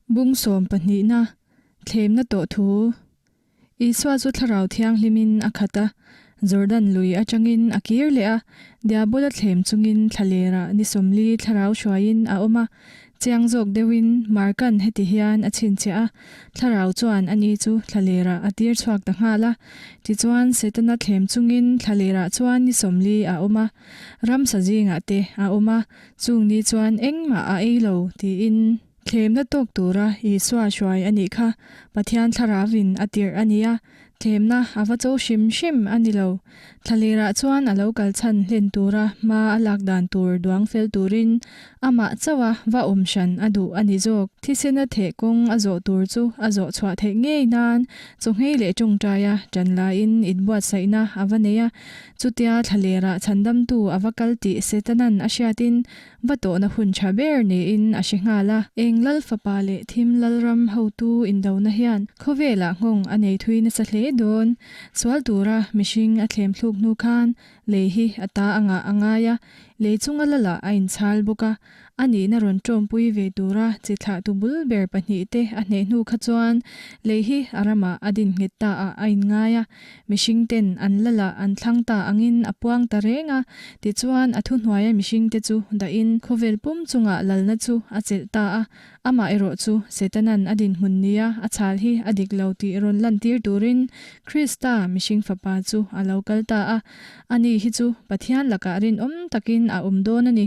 Bung sawm pahnihna, Thlemna tawh thu. Isua chu Thlarau Thianghlimin a khat a, Jordan lui atangin a kir leh a, Diabola thlem chungin thlalera ni 40 thlarau hruaiin a awm a. Chiang zawk deuhin Markan heti hian a chhinchhiah a, Thlarau chuan ani chu thlalera a tir chhuak ta nghal a. Tichuan Setana thlem chungin thlalera chuan ni 40 a awm a, ramsa zingah te a awm a, chung ni chuan engmah a ei lo tiin. Thlemna tawk tura Isua hruai a nih kha Pathian Thlarauvin a tirh a ni a, thlemna a va cho hrim hrim a ni lo. Thlalerah chuan a lo kal chhan hlen tura hma a lak dan tur duang fel turin amah chauha va awm hran a duh a ni zawk. Thisena theh kawng a zawh tur chu a zawh chhuah theih ngei nan chawngei leh tawngtaia ṭan laiin inbuatsaihna a va nei a, chutia thlalerah chhandamtu a va kal tih Setanan a hriatin Va tawhna hun tha ber niin a hre nghal a. Eng Lal fapa leh thim Lalram hotu indona hian khawvelah nghawng a nei thui nasa hle dawn. Sual tura mihring a thlem thluk hnu khan lei hi a ta angah a ngai a, lei chunga Lala a inchhal bawk a. A nihna rawn tawmpui ve tura chi thlahtu bul ber pahnihte a hneh hnu kha chuan lei hi a ramah a din nghet ta ah a inngai a. Mihring ten an lala an thlang ta angin a puang ta reng a, tichuan a thuhnuaia mihring te chu dahin khawvel pum chungah lalna chu a chelh ta a. Amah erawh chu Setanan a dinhmun nia a chhal hi a dik lo tih rawn lantir turin Krista mihring fapa chu a lo kal ta a. Ani hi chu Pathian lakah rinawm takin a awm dawn a ni.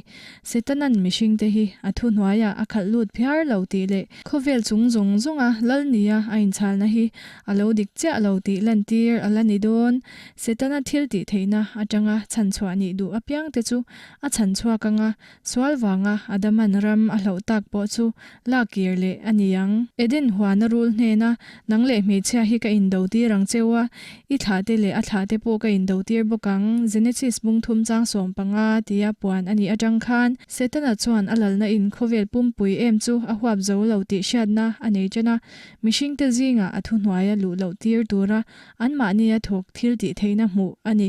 Setanan mihring te hi a thuhnuaiah a khalh lut phiar lo tih leh khawvel chung zawng zawnga lal nia a inchhalna hi A lo dik chiah lo tih lantir a la ni dawn. Setana thil tih theihna atanga chhanchhuah nih duh apiangte chu a chhanchhuak anga, sual vanga Adaman ram a hloh tak pawh chu lak kir leh a ni ang. Eden huana rul hnena nang leh hmeichhia hi ka indo tir ang cheu a, i thlahte leh a thlahte pawh ka indo tir bawk ang, Genesis bung thum chang 15 tia puan a nih atang khan Setana chuan a lalna in khawvel pumpui em chu a huap zo lo tih hriatna a nei ṭan a. Mihringte zingah a thuhnuaia luh loh tir tura anmahnia thawk thil tih theihna hmuh a ni.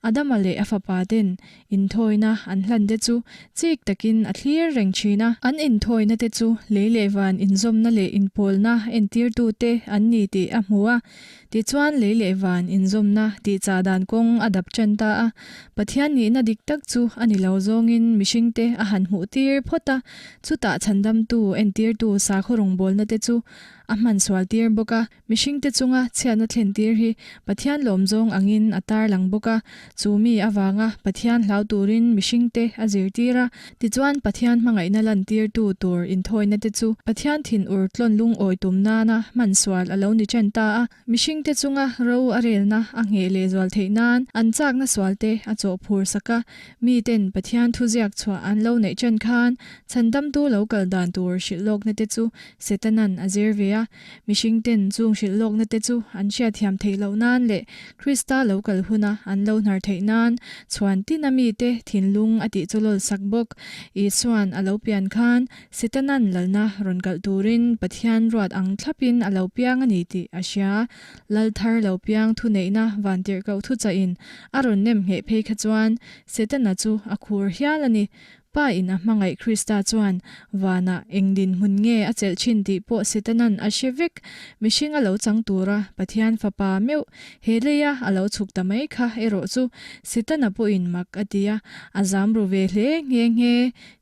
Adama leh a fapa ten inthawina an hlan te chu chik takin a thlir reng thin a. An inthawina te chu lei leh van inzawmna leh inpawlna entirtu te an ni tih a hmu a. Tichuan lei leh van inzawmna tih chah dan kawng a dap tan ta a. Pathian nihna dik tak chu a ni lo zawngin mihringte a han hmuh tir phawt a. Chutah chhandamtu entirtu sakhaw rawngbawlna te chu a hman sual tir bawk a, mihringte chunga chhiatna thlen tir hi Pathian lawmzawng angin a tarlang bawk a, chu mi avanga Pathian hlau turin mihringte a zirtir a, tichuan Pathian hmangaihna lantirtu tur inthawina te chu Pathian thinur tlawn lungawi tum nana hman sual a lo ni ṭan ta a. Mihringte chunga ro a relna a ngheh lehzual theih nan an chakna sualte a chawh phur sak a, miten Pathian thuziak chhuah an lo neih ṭan khan chhandamtu lo kal dan tur hrilh lawkna te chu Setanan a zir ve a. Mihringten chung hrilh lawkna te chu an hriatthiam theih loh nan leh Krista lo kal huna an lo hnar theih nan chhuan tina mite thinlung a tih chu lawl sak bawk. Isuan a lo pian khan Setanan lalna rawn kalh turin Pathian ruat ang thlapin a lo piang a ni tih a hria. Lal thar lo piang thuneihna vantirhkoh thuchah-in a rawn nem ngheh phei kha chuan Setana chu a khur hial a ni. Pa in a hmangaih Krista chuan vanah eng dinhmun nge a chelh thin tih pawh Setanan a hre vek. Mihring a lo chang tura Pathian fapa meuh he leia a lo chhuk ta mai kha erawh chu Setana pawhin mak a ti a, a zam ru ve hle nghe nghe.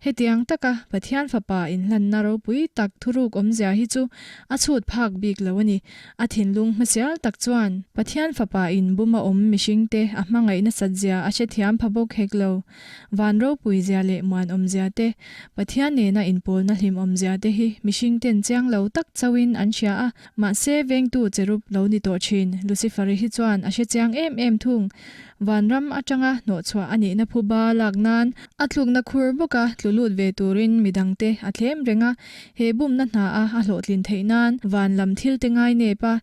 Hetiang taka Pathian Fapa inhlanna ropui tak thuruk awmzia hi chu a chhut phak bik lo a ni. A thinlung hmasial tak chuan Pathian Fapa in buma awm mihringte a hmangaih nasat zia a hrethiam pha bawk hek lo. Van ropui zia leh muan awmzia te, Pathian nena inpawlna hlim awmzia te hi mihringten chiang lo tak chauhin an hria a, mahse vengtu cherub lo ni tawh thin Lucifer-i hi chuan a hrechiang em em thung. Vanram atanga hnawhchhuah a nihna phuba lak nan a tlukna khur bawka tlu lut ve turin midangte a thlem reng a, he bumna hna a a hlawhtlin theih nan van lam thil te ngai nep a,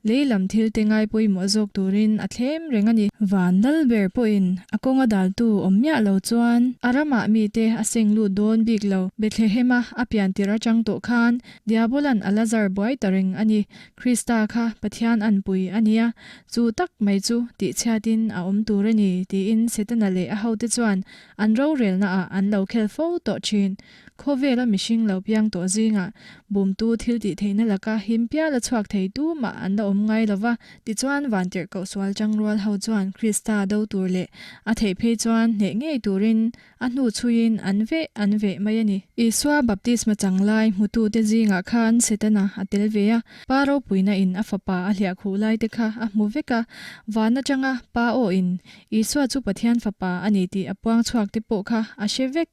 Lei lam thilte ngai pawimawh zawk turin a thlem reng a ni. Van lal ber pawhin a kawnga daltu awm miah lo chuan a ramah mite a seng lut dawn bik lo. Bethlehema a pian tirh atang tawh khan Diabolan a la zar buai ta reng a ni. Krista kha Pathian anpui a nia, chu tak mai chu tihchhiatin a awm tur a ni tiin Setana leh a hote chuan an rorelnaah an lo khel fo tawh thin. Khawvela mihring lo piang tawh zingah bumtu thil tih theihna laka him pial a chhuak thei tu mah an la awm ngai lo va. Tichuan, vantirhkoh sual changrual ho chuan Krista do tur leh a theih phei chuan hneh ngei turin a hnu chhuiin an veh an veh mai a ni. Isua baptisma chang lai hmutute zingah khan Setana a tel ve a, Pa ropuina in a fapa a hliah khuh lai te kha a hmu vek a, van atanga Pa aw in Isua chu Pathian fapa a ni tih a puang chhuak te pawh kha a hre vek.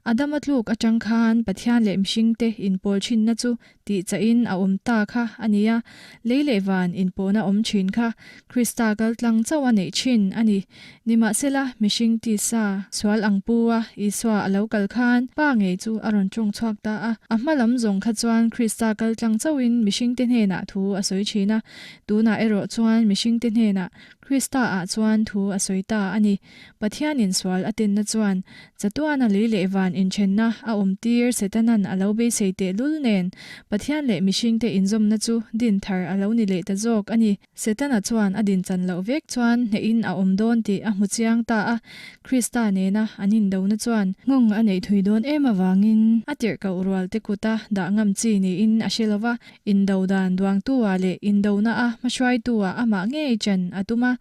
Adama tluk atang khan Pathian leh mihringte inpawl thinna chu tih chahin a awm ta kha a ni a, lei leh van inpawhna awm thin kha Krista kal tlang chauh a neih thin a ni. Nimahsela, mihring tisa sual ang pu a Isua a lo kal khan Pa ngei chu a rawn tawng chhuak ta a. A hma lam zawng kha chuan Krista kal tlang chauhin mihringte hnenah thu a sawi thin a, tunah erawh chuan mihringte hnenah Krista ah chuan thu a sawi ta a ni. Pathianin sual a tenna chuan chatuana lei leh van inthenna a awm tir Setanan a lo beisei teh lul nen Pathian leh mihringte inzawmna chu din thar a lo ni leh ta zawk a ni. Setana chuan a din chan loh vek chuan hnehin a awm dawn tih a hmu chiang ta a. Krista nena an indona chuan nghawng a neih thui dawn em avangin a tirhkoh rual te kuta dah ngam chi niin a hre lova. Indo dan duangtu-ah leh indona-a hmahruaitu-ah amah ngei chan a tum a,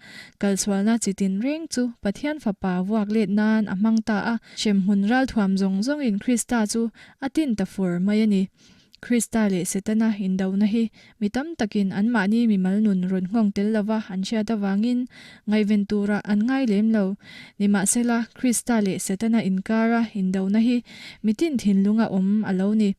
kalsualna chi tinreng chu Pathian Fapa vuak let nan a hmang ta a, hremhmun ralthuam zawng zawngin Krista chu a tin ta fur mai a ni. Krista leh Setana indona hi mi tam takin anmahni mimal nun rawn nghawng tel lova an hriat avangin ngaihven turah an ngai lem lo. Nimahsela, Krista leh Setana inkara indona hi mitin thinlunga awm a lo ni.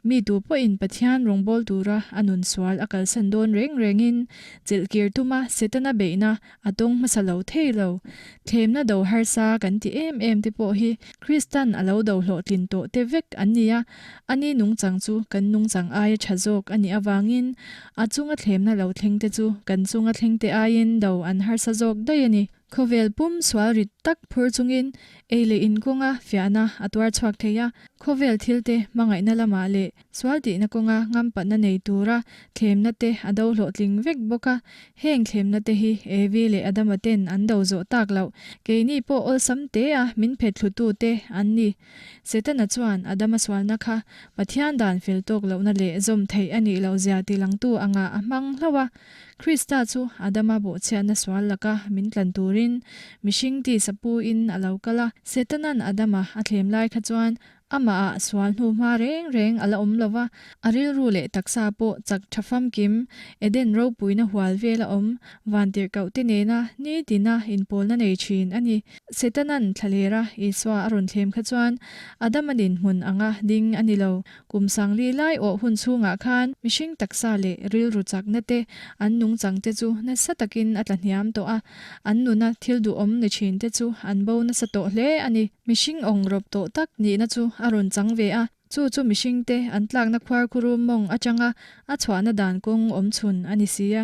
Mi tu pawhin Pathian rawngbâwl tura a nun sual a kalsan dawn reng rengin chilhkir tuma Setana beihna a tawng hmasa lo thei lo. Thlemna do harsa kan ti em em te pawh hi Kristan a lo do hlawhtlin tawh te vek an ni a, ani nungchang chu kan nungchang aia tha zawk a nih avangin a chunga thlemna lo thleng te chu kan chunga thleng te aiin do an harsa zawk daih a ni. Khawvel pum sual rit tak phur chungin ei leh in kawnga fiahna a tuar chhuak thei a, khawvel thilte hmangaihna lamah leh sual tihna kawnga ngampatna nei tura thlemna te a do hlawhtling vek bawk a. Heng thlemna te hi Evi leh Adama ten an do zawh tak loh, keini pawh awlsam te a min phet thlutu te an ni. Setana chuan Adama sualna kha Pathian dan fel tawk lohna leh zawm theih a nih loh zia tilangtu angah a hmang hlauh a. Krista chu Adama bawhchhiatna sual laka min tlan turin mihring tisa puin a lo kal a. Setana'n Adama a thlem lai kha chuan amahah sual hnu hma reng reng a la awm lo va, a rilru leh taksa pawh chak tha famkim, Eden ropuina hual vela awm, vantirhkohte nena nitina inpawlna nei thin a ni. Setana'n thlalera Isua a rawn thlem kha chuan Adama dinhmun anga ding a ni lo. Kum sangli lai awh hun chhungah khan mihring taksa leh rilru chakna te, an nungchang te chu nasa takin a tla hniam tawh a, an nuna thil duhawm ni thin te chu an bo nasa tawh hle a ni. Mihring awng rawp tawh tak nihna chu a rawn chang ve a, chu chu mihring te an tlakna khuar khurum mawng atanga a chhuahna dan kawng awm chhun a ni si a.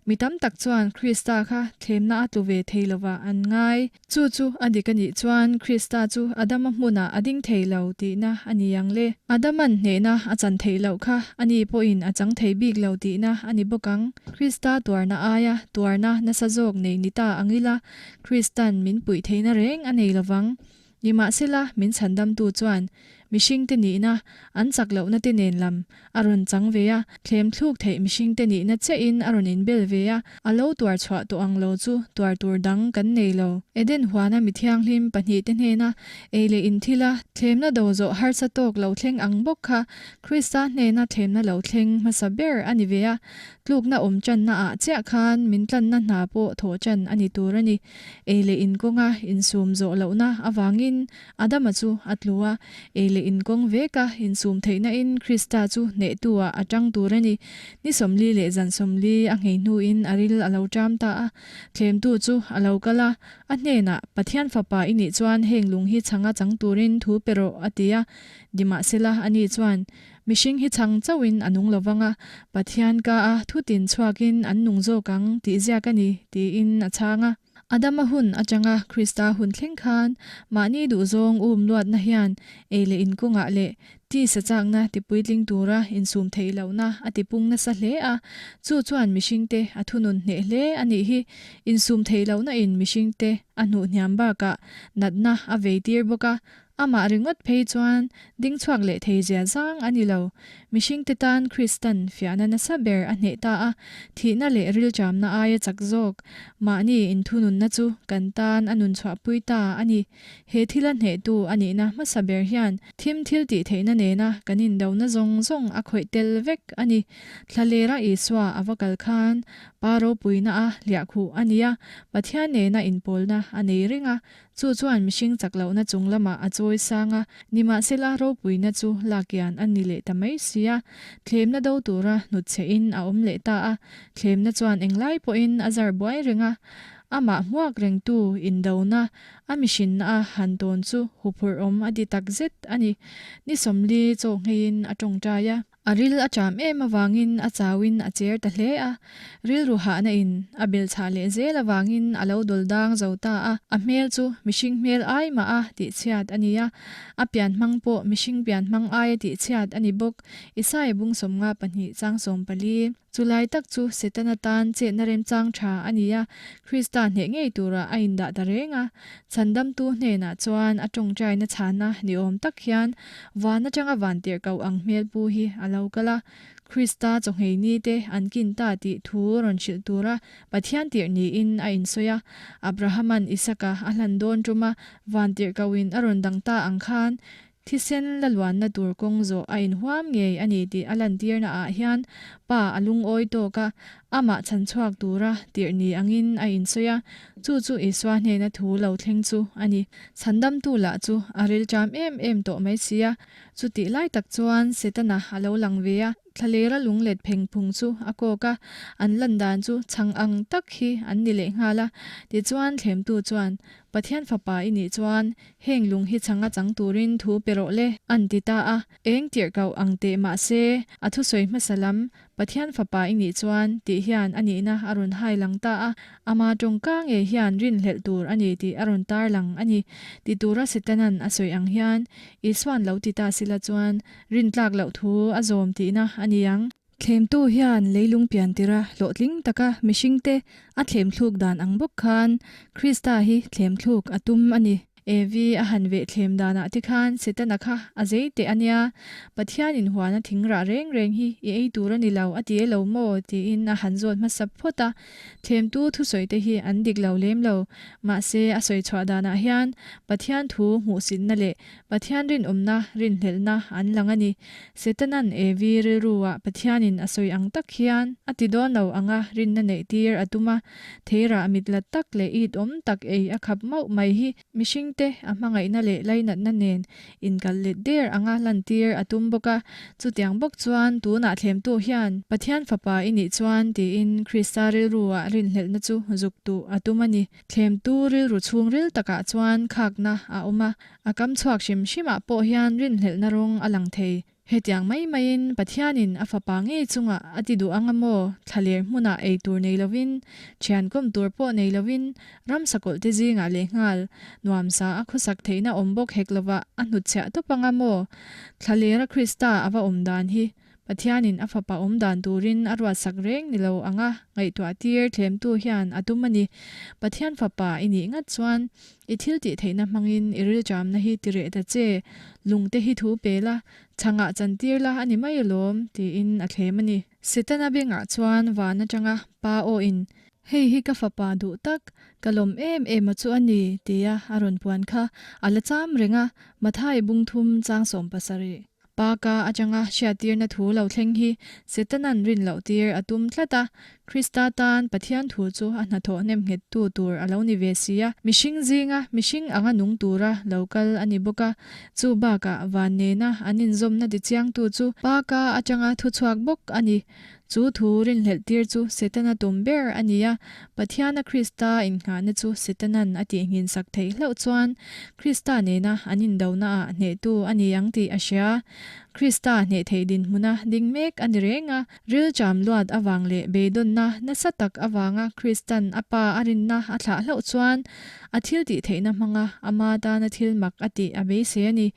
Mi tam tak chuan Krista kha thlemna a tlu ve thei lovah an ngai. Chu chu a dik a nih chuan Krista chu Adama hmunah a ding thei lo tihna a ni ang le. Adaman hnehna a chan theih loh kha ani pawhin a chang thei bik lo tihna a ni bawk ang. Krista tuarna aia tuarna nasa zawk nei ni ta ang ila, Kristan min puih theihna reng a nei lovang. Nimahsela, min chhandamtu chuan mihringte nihna, an chak lohna te nen lam a rawn chang ve a, thlem thluk theih mihringte nihna chiahin a rawn inbel ve a, a lo tuar chhuah tawh ang lo chu tuar tur dang kan nei lo. Eden huana mi thianghlim pahnihte hnena ei leh in thila thlemna do zawh harsa tawk lo thleng ang bawk kha Krista hnena thlemna lo thleng hmasa ber a ni ve a, tlukna awm channa ah chiah khan min tlanna hna pawh thawh chan a ni tur a ni. Ei leh in kawnga insum zawh lohna avangin Adama chu a tlu a, ei leh. leh in kawng veka insum theihna-in Krista chu hnehtu-ah a tang tur a ni. Ni 40 leh zan 40 a nghei hnuin a ril a lo ṭam ta a. Thlemtu chu a lo kal a, a hnenah, Pathian Fapa i nih chuan heng lung hi chhanga chang turin thu pe rawh, a ti a. Nimahsela, ani chuan, Mihring hi chhang chauhin a nung lovang a, Pathian ka a thutin chhuakin an nung zawk ang tih ziak a ni, tiin a chhang a. Adama hun atanga Krista hun thleng khan mahni duhzawng um luatna hian ei leh in kawngah leh tisa chakna tipuitling tura insum theih lohna a tipung nasa hle a, chu chuan mihringte a thunun hneh hle a nih hi. Insum theih lohna in mihringte a hnuh hniam bakah natna a vei tir bawk a, Amah ringawt phei chuan ding chhuak leh thei zia zang a ni lo. Mihringte tan Kristan fiahna nasa ber a hneh ta a, thihna leh rilṭamna aia chak zawk mahni inthununna chu kan tan a nun chhuahpui ta a ni. He thila hnehtu a nihna hmasa ber hian thim thil tih theihna nena kan indona zawng zawng a khawih tel vek a ni. Thlalera Isua a va kal khan Pa ropuina a hliahkhuh a ni a, Pathian nena inpawlna a nei reng a, Chu chuan mihring chak lohna chung lamah a chawi sang a, nimahsela ropuina chu lakian a ni leh ta mai si a. Thlemna do tura hnutchhehin a awm leh ta a, thlemna chuan englai pawhin a zar buai reng a. Amah hmuak rengtu indona a mihrinna a han tawn chu huphurh awm a ti takzet a ni. Ni 40 chaw ngheiin a tawngtai a. A ril a ṭam em avangin a chauin a cher ta hle a, rilru hahna in a bel chhah leh zel avangin a lo dawl dang zo ta a, a hmel chu mihring hmel ai mah a tih chhiat a ni a, a pian hmang pawh mihring pian hmang ai a tih chhiat a ni bawk. Isaiah bung 52 chang 14. Chulai tak chu Setana tan chetna remchang tha a ni a, Krista hneh ngei tura a indah ta reng a. Chhandamtu hnenah chuan a tawngtaina chhana ni awm tak hian van atanga vantirhkoh ang hmelpu hi a lo kal a, Krista chawngei nite an kin ta tih thu rawn hrilh tura Pathian tirh niin a insawi a. Abrahaman Isaka a hlan dawn tuma vantirhkohin a rawn dang ta ang khan Thisen la luanna tur kawng zawh a inhuam ngei a ni tih a lantirna ah hian pa a lungawi tawk a, amah chhan chhuak tura tirh ni angin a insawi a, chu chu Isua hnena thu lo thleng chu a ni. Chhandamtu lah chu a rilṭam em em tawh mai si a, chutih lai tak chuan Setana a lo lang ve a. Thlalera lunglet pheng phung chu a kawk a, an lan dan chu chhang ang tak hi an ni leh nghal a. Tichuan thlemtu chuan, Pathian fapa i nih chuan heng lung hi chhanga chang turin thu pe rawh le, an ti ta a. Eng tirhkoh ang teh mah se, a thusawi hmasa lam, Pathian fapa i nih chuan tih hian a nihna a rawn hai lang ta a. Ama tawngka ngei hian rinhlelh tur a ni tih a rawn tar lang a ni. Ti tura Setanan a sawi ang hian Isuan lo ti ta sila chuan Rintlak loh thu a zawm tihna a ni ang. Thlemtu hian leilung pian tira hlawhtling taka mihringte a thlemthluk dan ang bawk khan Krista hi thlemthluk a tum a ni. Evi a han veh thlem danah te khan Setana kha a zei teh a nia, Pathian inhuana thing rah reng reng hi i ei tur a ni lo a ti e lo maw? tiin a han zawt hmasa phawt a. Thlemtu thusawi te hi an dik lo lem lo. Mahse a sawi chhuah danah hian Pathian thu hmuhsitna leh Pathian rinawmna, rinhlelhna an lang a ni. Setanan Evi rilruah Pathianin a sawi ang tak hian a ti dawn lo anga rinna neihtir a tum a, theirah mit la tak leh it awm tak ei a khap mauh mai hi mihringte a hmangaihna leh lainatna nen inkal let der anga lantir a tum bawk a. Chutiang bawk chuan tunah thlemtu hian Pathian fapa i nih chuan tiin Krista rilruah rinhlelhna chu zuk duh a tum a ni. Thlemtu rilru chhungril takah chuan khakna a awm a. A kam chhuak hrim hrimah pawh hian rinhlelhna rawng a lang thei. Hetiang mai maiin Pathianin a fapa ngei chungah a ti duh anga maw? Thlaler hmunah ei tur nei lovin, thian kawm tur pawh nei lovin, ram sakawlh te zingah lehnghal nuamsa a khawsak theihna awm bawk hek lovah a hnutchhiah tawp anga maw? Thlalera Krista a va awm dan hi Pathianin a fapa awm dan turin a ruatsak reng ni lo anga ngaihtuah tir thlemtu hian a tum a ni. Pathian fapa i nih ngat chuan i thil tih theihna hmangin i rilṭamna hi ti reh ta che, lungte hi thu pe la, chhangah chantir la a ni mai alawm, tiin a thlem a ni. Setana bengah chuan van atanga pa awin, Hei hi ka fapa duh tak, ka lawm em em a chu a ni, tia a rawn puan kha a la cham reng a, Mathai bung thum chang 17. Pa ka atanga hriattirna thu lo thleng hi Setanan rin loh tir a tum tlat a. Krista tan Pathian thu chu a hnathawh nemnghettu tur a lo ni ve si a. Mihring zinga mihring anga nung tura lo kal a ni bawk a. Chu bakah van nena an inzawmna tichiangtu chu Pa ka atanga thuchhuak bawk a ni. Chu thu rinhlelh tir chu Setana tum ber a ni a, Pathiana Krista innghahna chu Setanan a tihnghinsak theih hlauh chuan Krista nena an indonaah hnehtu a ni ang tih a hria. Krista hneh theih dinhmuna ding mek a ni reng a, rilṭam luat avang leh beidawnna nasa tak avanga Kristan a Pa a rinna a thlah hlauh chuan a thil tih theihna hmanga ama tana thil mak a tih a beisei a ni.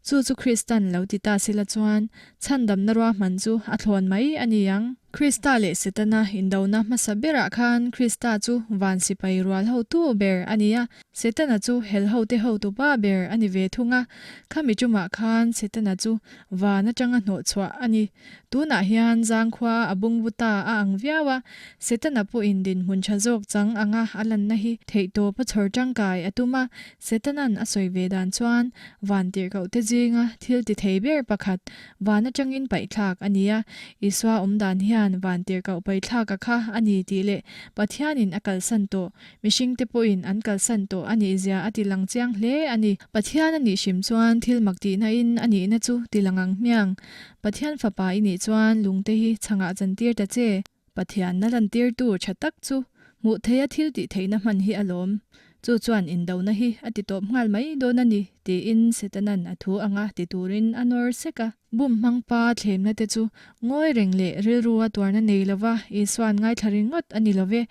Chu chu Kristan lo ti ta sila chuan Chhandamna ruahman chu a thlawn mai a ni ang. Krista leh Setana indona hmasa berah khan Krista chu van sipai rual hotu ber a ni a, Setana chu hel hote hotu pa ber a ni ve thung a. Khami tumah khan Setana chu van atanga hnawhchhuah a ni. Tunah hian zangkhua a bungbu ta a ang viau a, Setana pawhin dinhmun tha zawk chang anga a lanna hi theihtawp a chhawr tangkai a tum a, Setanan a sawi ve dan chuan van tirhkohte zinga thil ti thei ber pakhat van atangin paihthlak a ni a. Isua awm dan hian van tirhkoh paihthlaka kha a ni tih leh Pathianin a kalsan tawh, mihringte pawhin an kalsan tawh a nih zia a ti lang chiang hle a ni. Pathian a nih hrim chuan thil mak tihna-in a nihna chu ti lang ang hmiang. Pathian fapa i nih chuan lungte hi chhangah chantir ta che. Pathianna lantirtu tha tak chu hmuh theiha thil tih theihna hman hi a lawm. Chu chuan indona hi a ti tawp nghal mai dawn a ni, tiin Setanan a thu anga ti turin a nawr sek a. Bum hmang pa thlemna te chu ngawi reng leh rilrua tuarna nei lova Isua'n ngaithla ringawt a ni lo ve.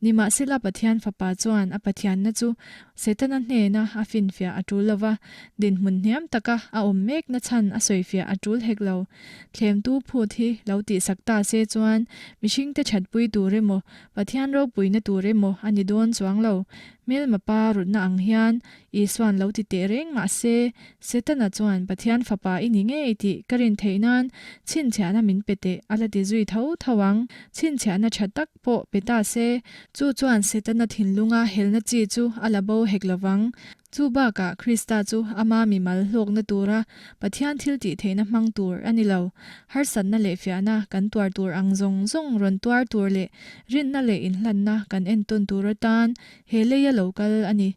Nimahsela Pathian Fapa chuan a Pathianna chu Setana hnena a finfiah a tul lova, dinhmun hniam taka a awm mekna chhan a sawifiah a tul hek lo. Thlemtu phut hi lo tihsak ta se chuan mihringte thatpui tur emaw, Pathian ropuina tur emaw a ni dawn chuang lo. Hmelma pa rutna ang hian Isua'n lo ti teh reng mah se, Setana chuan Pathian fapa i ni ngei tih ka rin theih nan chhinchhiahna min pe teh a la ti zui tho tho ang. Chhinchhiahna tha tak pawh pe ta se, chu chuan Setana thinlunga helna chi chu a la bo hek lo vang. Chu bakah Krista chu ama mimal hlawkna tura Pathian thil tih theihna hmang tur a ni lo. Harsatna leh fiahna kan tuar tur ang zawng zawng rawn tuar tur leh rinna leh inhlanna kan entawn tur atan he leia lo kal a ni.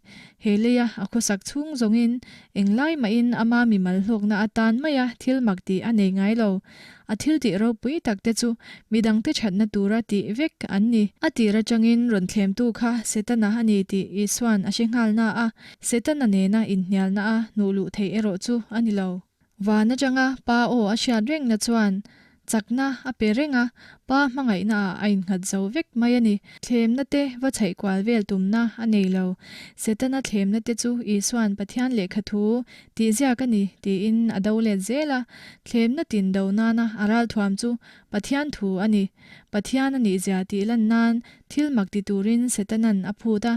He leia a khawsak chhung zawngin englai mahin ama mimal hlawkna atan maia thil mak tih a nei ngai lo. A thil tih ropui tak te chu midangte thatna tura tih vek an ni. A tir atangin rawn thlemtu kha Setana a ni tih Isua'n a hre nghal na a, Setana nena inhnialna a hnuh luh theih erawh chu a ni lo. Van atanga Pa aw a hriat rengna chuan chakna a pe reng a, Pa hmangaihna ah a innghat zo vek mai a ni. Thlemna te va chhaih kual vel tumna a nei lo. Setana thlemna te chu Isua'n Pathian lehkha thu Tih ziak a ni, tiin a do let zel a. Thlemna tin do nana a ralthuam chu Pathian thu a ni. Pathian a nihzia tih lan nan thil mak ti turin Setanan a phut a.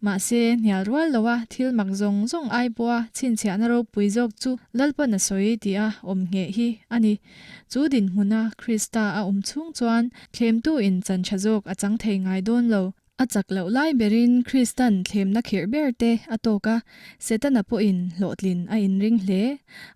Mahse, hnial rual loa thil mak zawng zawng ai pawha chhinchhiahna ropui zawk chu Lalpan a sawi tih a awm ngheh hi a ni. Chu dinhmuna Krista a awm chhung chuan thlemtu in chan tha zawk a chang thei ngai dawn lo. A chak loh lai berin Kristan thlemna khirh ber te a tawk a, Setana pawhin hlawhtlin a inring hle.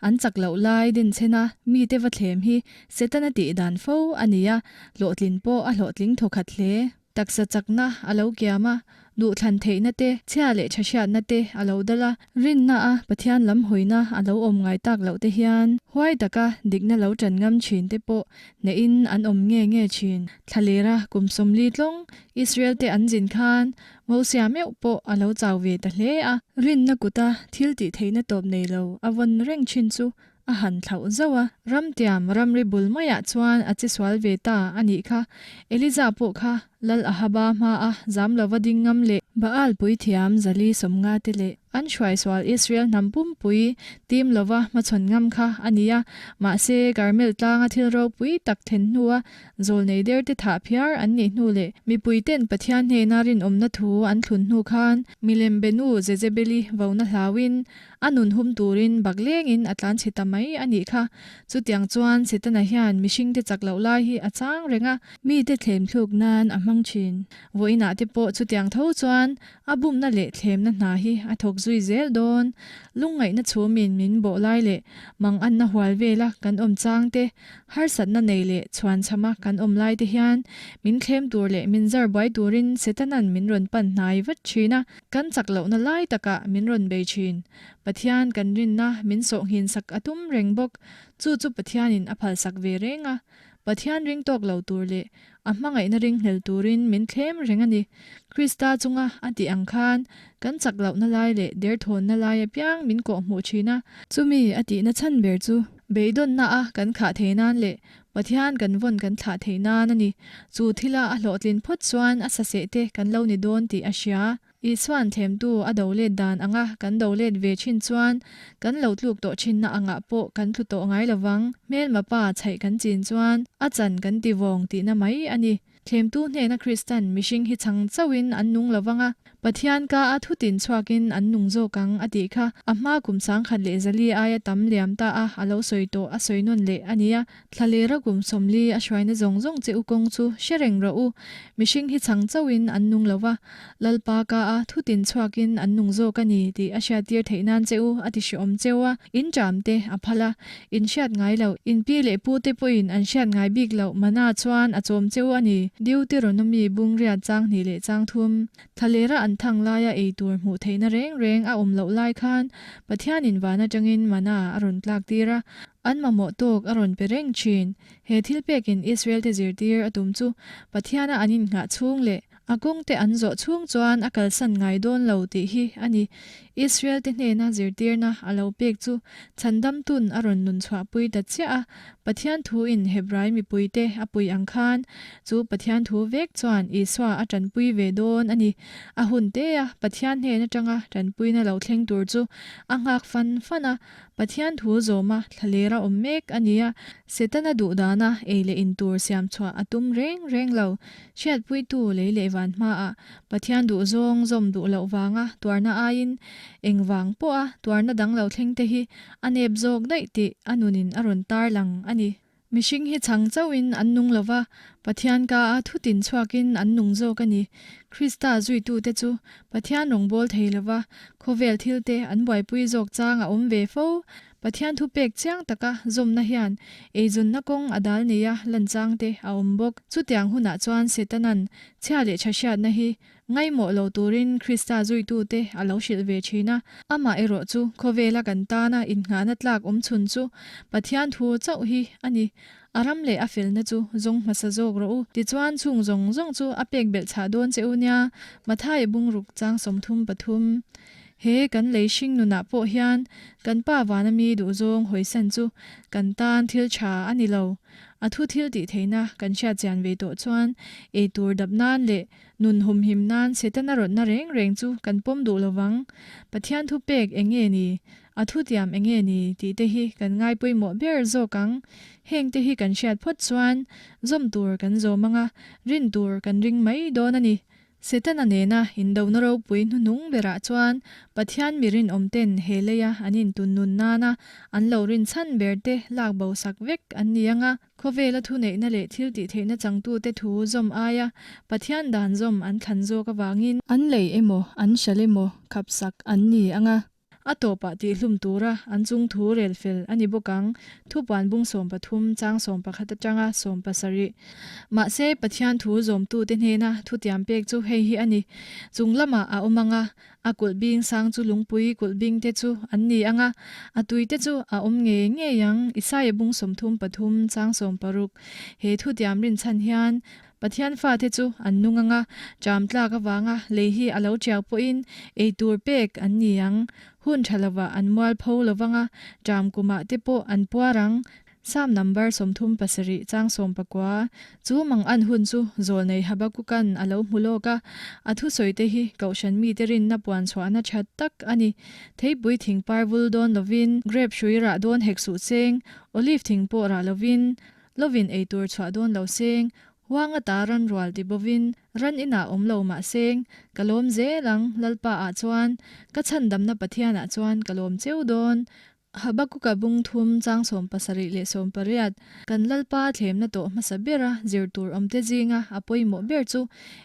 An chak loh lai dinchhena mite va thlem hi Setana tih dan fo a ni a, hlawhtlin pawh a hlawhtling thawkhat hle. Taksa chakna a lo kiam a, duhthlan theihna te, chhia leh tha hriatna te a lo dal a, Rinna a Pathian lam hawina a lo awm ngai tak loh te hian huai taka dikna lo ṭan ngam ṭhin te pawh hnehin an awm nge nge ṭhin. Thlalera kum 40 tlawng Israel te an zin khan Mosia meuh pawh a lo chau ve ta hle a. Rinna kuta thil tih theihna tawp nei lo a vawn reng ṭhin chu a han thlauh zauh a. Ramtiam ramri bul maiah chuan a che sual ve ta a nih kha. Eliza pawh kha Lal Ahaba hmaa zam lova ding ngam leh Baal puithiam Zali 50 te leh an hruaisual Israel hnam pumpui tim lova hmachhawn ngam kha a ni a. Mahse, Karmel tlanga thil ropui tak thlen hnua zawlnei derte thah phiar an nih hnu leh mipuiten Pathian hnena rinawmna thu an thlun hnu khan milem benu Jezebeli vona hlauin A nun hum turin bak lengin a tlan chhe ta mai a nih kha. Chutiang chuan Setana hian mihringte chak loh lai hi a chang reng a. Mite thlemthluk nan a hmang hmang thin. Vawiinah te pawh chutiang tho chuan a bumna leh thlemna hna hi a thawk zui zel dawn. Lungngaihna chhumin min bawh lai leh manganna hual vela kan awm chang te, harsatna nei leh chhuanchhama kan awm lai te hian min thlem tur leh min zar buai turin Setana'n min rawn pan hnai vat thin a, kan chak lohna lai takah min rawn bei thin. Pathian kan rinna min sawhnghin sak a tum reng bawk. Chu chu Pathianin a phalsak ve reng a. Pathian ring tawk lo tur leh a hmangaihna ringhlel turin min thlem reng a ni. Krista chunga a tih ang khan kan chak lohna lai leh derthawnna lai apiang min kawhhmuh thin a. Chumi a tihna chhan ber chu beidawnna a kan khah thei nan leh Pathian kan vawn kan thlah thei nan a ni. Chu thila a hlawhtlin phawt chuan a saseh te kan lo ni dawn tih a hria. Isua'n thlemtu a do let dan anga kan do let ve thin chuan kan lo tluk tawh thinna angah pawh kan tlu tawh ngai lovang. Hmelma pa chhaih kan chin chuan a chan kan ti vawng tihna mai a ni. Thlemtu hnena Kristan mihring hi chhang chauhin an nung lovang a, Pathian ka a thutin chhuakin an nung zawk ang a tih kha a hma kum 1400 aia tam liam ta a a lo sawi tawh a sawi nawn leh a nia. Thlalera kum 40 a hruaina zawng zawng che u kawng chu hre reng rawh u. Mihring hi chhang chauhin an nung lo va, Lalpa ka a thutin chhuakin an nung zawk a ni tih a hriattir theih nan che u a ti hreawm cheu a. In ṭam te a phal a, in hriat ngai loh, in pi leh pu te pawhin an hriat ngai bik loh mana chuan a chawm cheu a ni. Deuteronomy bungriat chang hnih leh chang thum. Thlalera an thang laia ei tur hmuh theihna reng reng a awm loh lai khan Pathianin van atangin mana a rawn tlak tir a, An mamawh tawk a rawn pe reng thin. He thil pekin Israel-te zirtir a tum chu Pathiana an innghah chhung leh a kawngte an zawh chhung chuan a kalsan ngai dawn lo tih hi a ni. Israel-te hnena zirtirna a lo pek chu chhandamtun a rawn nun chhuahpui ta chiah a. Pathian thuin Hebrai mipuite a pui ang khan chu Pathian thu vek chuan Isua a tanpui ve dawn a ni. A hun tea Pathian hnen atanga tanpuina lo thleng tur chu a nghak fan fan a. Pathian thu zawma thlaler a awm mek a nia, Setana duhdana ei leh in tur siam chhuah a tum reng reng lo. Hriatpuitu lei leh van hmaah Pathian duh zawng zawm duh loh vanga tuarna aiin eng vang pawha tuarna dang lo thleng te hi a nep zawk daih tih a nunin a rawn tarlang a ni. Mihring hi chhang chauhin an nung lo va, Pathian ka a thutin chhuakin an nung zawk a ni. Krista zuitute chu Pathian rawngbâwl thei lo va, khawvel thilte an buaipui zawk chang a awm ve fo. Pathian thupek chiang taka zawmna hian eizunna kawng a dal neia lan changte a awm bawk. Chutiang hunah chuan Setana'n chhia leh tha hriatna hi Ngaimawh lo turin Krista zuitute a lo hrilh ve thin a. Amah erawh chu khawvela kan tana innghahna tlak awm chhun chu Pathian thu chauh hi a ni. A ram leh a felna chu zawng hmasa zawk rawh u. Tichuan chung zawng zawng chu a pek belh chhah dawn che u nia, Matthai bungruk chang 33. He kan lei hring nunah pawh hian kan Pa vana mi duhzawng hawisan chu kan tan thil tha a ni lo. A thu thil tih theihna kan hriat chian ve tawh chuan ei tur dap nan leh Nun humhim nan Setana rawtna reng reng chu kan pawm duh lo vang. Pathian thu pek eng nge ni? A thutiam eng nge ni? tih te hi kan ngai pawimawh ber zawk ang. Heng te hi kan hriat phawt chuan zawm tur kan zawm ang a, rin tur kan ring mai dawn a ni. Setana nena indona ropui hnuhnung berah chuan Pathian mi rinawm ten he leia an intun nun nana an lo rin chhan ber te lak bo sak vek an ni ang a. Khawvela thuneihna leh thil tihtheihna changtute thu zawm aia Pathian dan zawm an thlan zawk avangin, an lei emaw an hralh emaw khapsak an ni ang a. A tawpah tihhlum tura an chung thu rel fel a ni bawk ang, thupuan bung 13 chang 11 atanga 17. Mahse, Pathian thu zawmtute hnena thutiam pek chu hei hi a ni, Chung lamah a awm ang a, A kulh bing sang chu lungpui kulh bing te chu an ni ang a, a tui te chu a awm ngei ngei ang. Isaia bung 33 chang 16. He thutiam rinchhan hian Pathian fate chu an nung ang a, ṭam tlak avanga lei hi a lo ṭiau pawhin ei tur pek an ni ang. Hun ṭha lovah an mual pho lovang a, ṭam kumah te pawh an puar ang. Psalm number 37 chang 19 Chu mang an hun chu Zawlnei Habakukan a lo hmu lawk a, a thusawite hi Kohhran mite rinna puan chhuahna tha tak a ni. Theipui thing par vul dawn lovin, grape hrui rah dawn hek suh seng, olive thing pawh rah lovin, lovin ei tur chhuah dawn lo seng, huang ata ran rual ti bovin, ran inah awm lo mah seng, ka lawm zel ang, Lalpa ah chuan, ka chhandamna Pathianah chuan ka lawm cheu dawn. Habakuka bung thum chang 78 Kan Lalpa thlemna tawh hmasa bera zir tur awmte zinga a pawimawh ber chu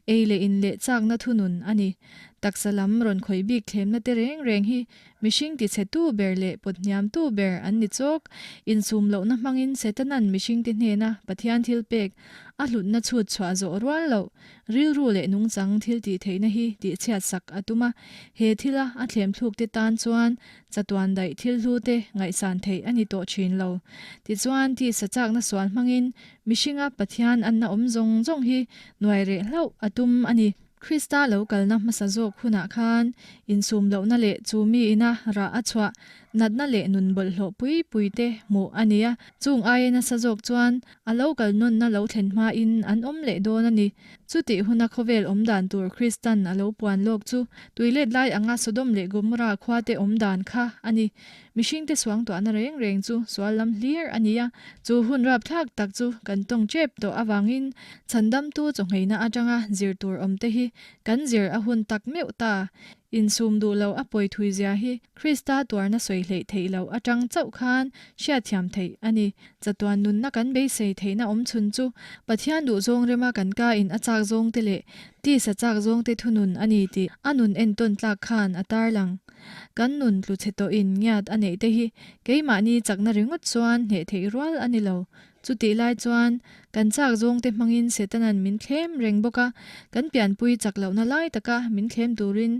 ei leh in leh chakna thunun a ni. Taksa lam rawn khawih bik thlemna te reng reng hi mihring tichhetu ber leh pawthniamtu ber an ni chawk. Insum lohna hmangin Setanan mihringte hnena Pathian thilpek a hlutna chhut chhuah zawh rual loh Rilru leh nungchang thil tih theihna hi tihchhiat sak a tum a, he thila a thlem thluk te tan chuan chatuan daih thil hlu te ngaihsan theih a ni tawh thin lo. Tichuan, tisa chakna sual hmangin mihringa Pathian anna awm zawng zawng hi nuai reh hlauh a tum a ni. Krista lo kalna hmasa zawk hunah khan insum lohna leh chu mi ina rah a chhuah natna leh nun bawlhhlawh pui pui te hmuh a ni a, chung aia nasa zawk chuan A lo kal nawnna lo thlen hmain an awm leh dawn a ni. Chutih huna khawvel awm dan tur Kristan a lo puan lawk chu tuilet lai anga Sodom leh Gomorra khuate awm dan kha a ni. Mihringte suangtuahna reng reng chu sual lam hlir a ni a, chu hun rapthlak tak chu kan tawng tep tawh avangin chhandamtu chawngheina atanga zir tur awmte hi kan zir a hun tak meuh ta. Insum duh lo a pawi thui zia hi Krista tuarna sawi hleih theih loh atang chauh khan hriatthiam theih a ni. Chatuan nunna kan beisei theihna awm chhun chu Pathian duhzawng rema kan ka in a chak zawngte leh tisa chak zawngte thunun a ni tih a nun entawn tlak khan a tarlang. Kan nun tlu chhe tawhin ngiat a neih te hi keimahni chakna ringawt chuan hneh theih rual a ni lo. Chutih lai chuan kan chak zawngte hmangin Setanan min thlem reng bawk a, kan pianpui chak lohna lai taka min thlem turin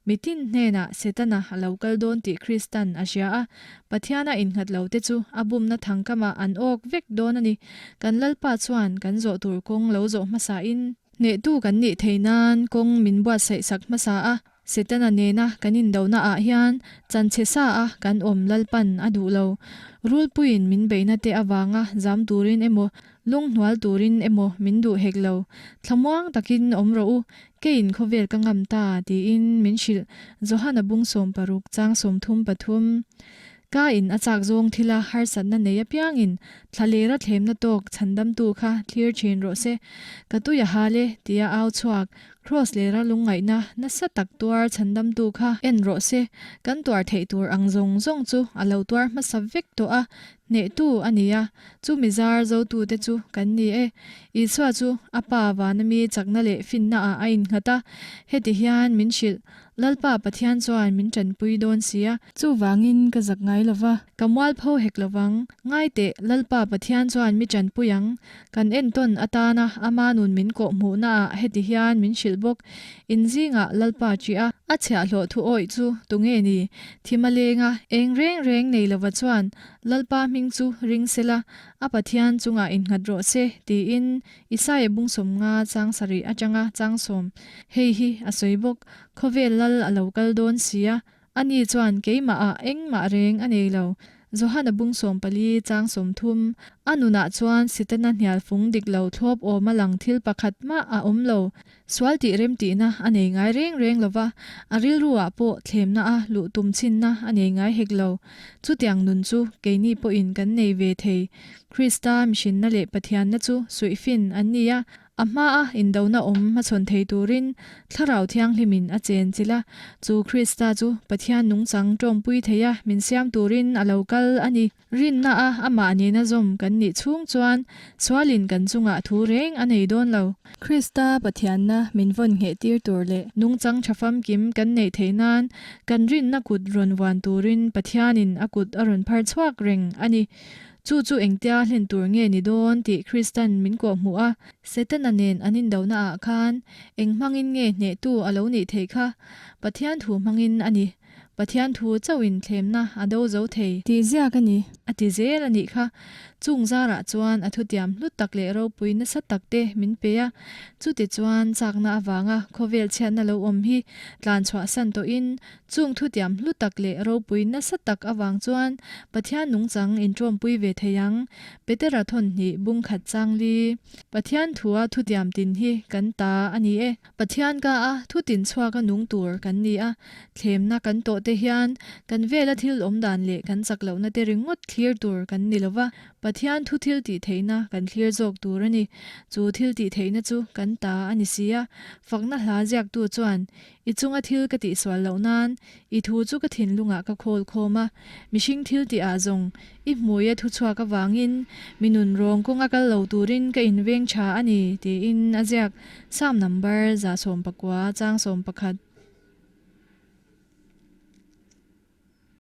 Mitin hnenah Setana a lo kal dawn tih Kristan a hria a, Pathiana innghat lote chu a bumna thangkamah an awk vek dawn a ni. Kan Lalpa chuan kan zawh tur kawng lo zawh hmasain, hnehtu kan nih theih nan kawng min buatsaih sak hmasa a, Setana nena kan indohna ah hian chanchhe sa a kan awm Lalpan a duh lo. Rulpuiin min beihna te avanga zam turin emaw Lunghnual turin emaw min duh hek lo, thlamuang takin awm rawh u, keiin khawvel ka ngam ta, tiin min hrilh Johana bung 60 chang 33. Ka in a chak zawng thila harsatna nei apiangin thlalera thlemna tawk chhandamtu kha thlir thin rawh se, ka tui a hal e, tia au chhuak Kraws lera lungngaihna nasa tak tuar chhandamtu kha en rawh se, kan tuar theih tur ang zawng zawng chu a lo tuar hmasa vek tawh a, Hnehtu a ni a, chu mi zar zotute chu kan ni e. Isua chu a Pa vana mi chakna leh finna ah a innghat a, heti hian min hrilh, Lalpa Pathian chuan min tanpui dawn si a. Chuvangin ka zak ngai lo va, ka mualpho hek lo vang. Ngai teh, Lalpa Pathian chuan mi tanpui ang. Kan entawn atana ama nun min kawh hmuhna ah heti hian min hrilh bawk, In zingah Lalpa ṭih a, a chhiahhlawh thu awih chu tunge ni? Thim a leng a, eng reng reng nei lova chuan Lalpa hming chu ring sela, a Pathian chungah innghat rawh se, tiin Isaia bung 50 chang 7 atanga chang 10 hei hi a sawi bawk. Khawvel lal a lo kal dawn si a, ani chuan keimahah engmah reng a nei lo. Johana bung 14 chang 30 A nunah chuan Setana hnial fung dik lo thlawp awma lang thil pakhat mah a awm lo. Sual tih remtihna a nei ngai reng reng lo va, a rilruah pawh thlemna a luh tum chhinna a nei ngai hek lo. Chutiang nun chu keini pawhin kan nei ve thei. Krista mihrinna leh Pathianna chu suihfin an ni a, A hmaa indona awm hmachhawn thei turin Thlarau Thianghlimin a chen chilh a, chu Krista chu Pathian nungchang tawmpui theia min siam turin a lo kal a ni. Rinna a amah nena zawm kan nih chhung chuan sualin kan chungah thu reng a nei dawn lo. Krista Pathianna min vawn ngheh tir tur leh nungchang tha famkim kan neih theih nan kan rinna kut rawn vuan turin Pathianin a kut a rawn phar chhuak reng a ni. Chu chu engtia hlen tur nge ni dawn tih Kristan min kawhhmuh a, Setana nen an indohna ah khan eng hmangin nge hnehtu a lo nih theih kha? Pathian thu hmangin a ni. Pathian thu chauhin thlemna a do zo thei. Tih ziak a ni. A ti zel a nih kha. Chung zarah chuan a thutiam hlut tak leh ropui nasa tak te min pe a. Chutichuan chakna avanga khawvel chhiatna lo awm hi tlan chhuahsan tawhin Chung thutiam hlu tak leh ropui nasa tak avang chuan Pathian nungchang inṭawmpui ve thei ang. Petera thawn hnih bung khat chang li. Pathian thua thutiam tin hi kan ta a ni e. Pathian ka a thutin chhuaka nung tur kan ni a. Thlemna kan tawh te hian kan vela thil awm dan leh kan chak lohna te ringawt thlir. thlîr tûr kan ni lo va, Pathian thu thiltihtheihna kan thlîr zâwk tûr a ni. Chu thiltihtheihna chu kan tâ a ni si a. Fakna hla ziaktu chuan, I chunga thil ka tihsual loh nân, I thu chu ka thinlungah ka khâwl khâwm a. Mihring thiltihah zawng, I hmuia thu chhuak avângin, mi nunrâwng kawnga kal lo tûrin ka invêng ṭha a ni, tiin a ziak. Psalm number 119 châng 11.